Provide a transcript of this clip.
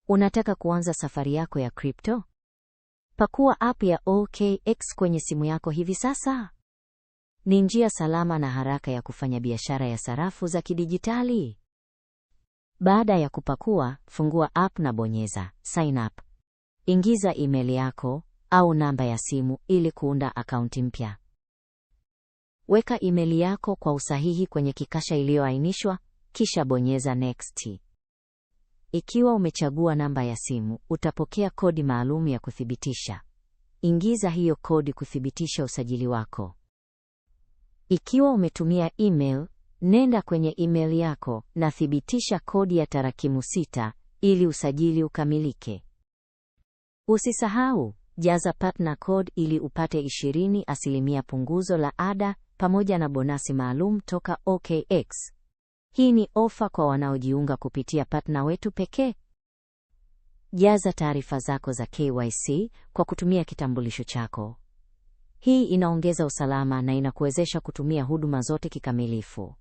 Unataka kuanza safari yako ya crypto? Pakua app ya OKX kwenye simu yako hivi sasa. Ni njia salama na haraka ya kufanya biashara ya sarafu za kidijitali. Baada ya kupakua, fungua app na bonyeza sign up. Ingiza email yako au namba ya simu ili kuunda akaunti mpya. Weka email yako kwa usahihi kwenye kikasha iliyoainishwa, kisha bonyeza next. Ikiwa umechagua namba ya simu, utapokea kodi maalum ya kuthibitisha. Ingiza hiyo kodi kuthibitisha usajili wako. Ikiwa umetumia email, nenda kwenye email yako na thibitisha kodi ya tarakimu 6 ili usajili ukamilike. Usisahau, jaza partner code ili upate 20% punguzo la ada pamoja na bonasi maalum toka OKX. Hii ni ofa kwa wanaojiunga kupitia partner wetu pekee. Jaza taarifa zako za KYC kwa kutumia kitambulisho chako. Hii inaongeza usalama na inakuwezesha kutumia huduma zote kikamilifu.